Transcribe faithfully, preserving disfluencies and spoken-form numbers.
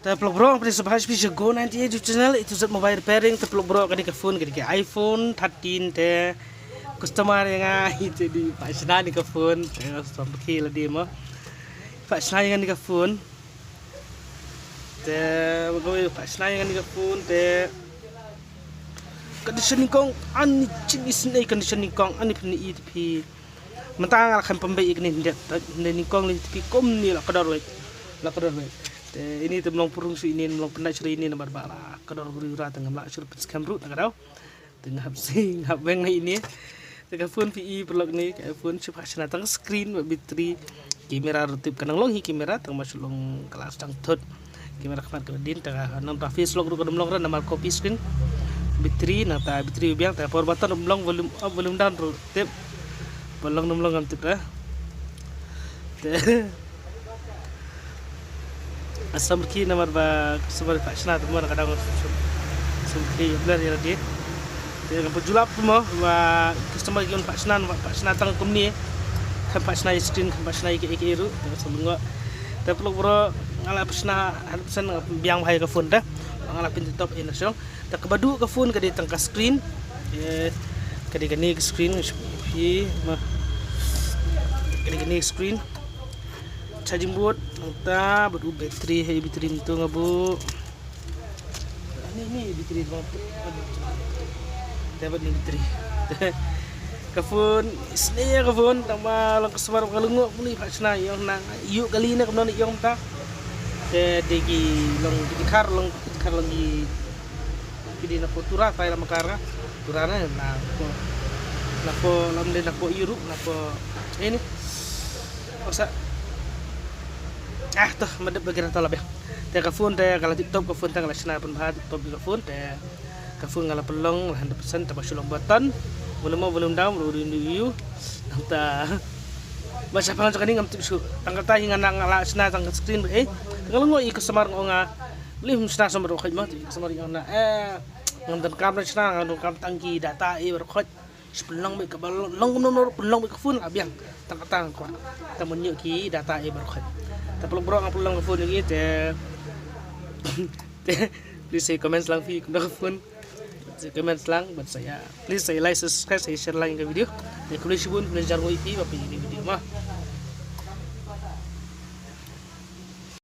Te paralok bro, phi sngewbha sha Go ninety-eight YouTube channel, A to Z mobile repairing. Te paralok bro, kane ka phone kane ka iPhone thirteen te customer ïa nga hi te dei pha shna ïa kane ka phone te sngewbha phi la dei mo. Pha shna ïa nga kane ka phone. Te pha shna ïa nga kane ka phone te condition nyngkong ani chim isnei condition nyngkong ani phi i te phi. Mynta nga la khlem pynbeit ïa kane hynrei hynrei nyngkong lei te phi kumne la kdor wei. La kdor wei. Te ine te mlong pyrung shu ine mlong pyndait shu ine namar ba la kdor guri ra te ngam lah shu pynskhem ruh na ka daw. Te nga hap sing hap weng na ine. Te ka phone phi i paralok ne ka phone shu pha shna tang screen ba battery. Camera ruh tip ka nang long hi camera tang ba shu long ka la sdang thut. Camera khmat ka dien ta ka nang ta face lock ruh ka dum long ra namar copy screen. Battery nang ta battery biang ta power button ruh long volume up volume down ruh tip. Ba long dum long ngam tip ra. Te Assam rkhi namar ba customer pha shna tu mo na ka dang Assam rkhi blur ïa lade. Te ka pha julap tu mo ba customer ki pha shna ba pha shna tang kumne. Kan pha shna ïa screen kan pha shna ïa ki ki ruh te Assam ngo. Te paralok bro nga la pha shna hundred percent biang bha ïa ka phone te. Nga la pyn top ïa na shong. Te kaba duh ka phone ka dei tang ka screen. Ka dei kane ka screen hi ma. Ka dei kane ka screen. Charging board nangta bad u battery hi battery mynta nga bu. Ni ni battery ba. Te bad ni battery. Ka phone isnei ka phone tang ba long customer ka lungo puni pha shna ïong na ïu kali na kumno ïong ta. Te dei ki long ki khar long ki khar long ki ki dei na ko tura tai la makar nga tura na na ko na ko lam dei na ko iru na ko ini. Osa ah toh madep bagi rata la beh. Te ka phone te ka la tip top ka phone te ka la shna pynbha tip top ka phone te ka phone ka la pynlong la hundred percent te ba shu long button. Volume up volume down volume view. Nangta ba sha phang jong kane ngam tip shu tang kata hi nga nang la shna tang ka screen eh. Nga la ngoi i customer nga nga beli hum shna samar khoi ma customer nga na eh ngam donkam na shna ngam donkam tang ki data eh bar khoi. Pynlong beit ka ba long kumno kumno pynlong beit ka phone la biang tang tang kwah. Tang mynnyuk ki data eh bar khoi. Te paralok bro nga pynlong ka phone ïa ngi te te please say comments lang phi kumno ka phone. Say comments lang bad sa ïa please say like subscribe say share lang ïa ka video. Te khublei shibun khublei jar ngoi phi ba phi ïa ka video ma.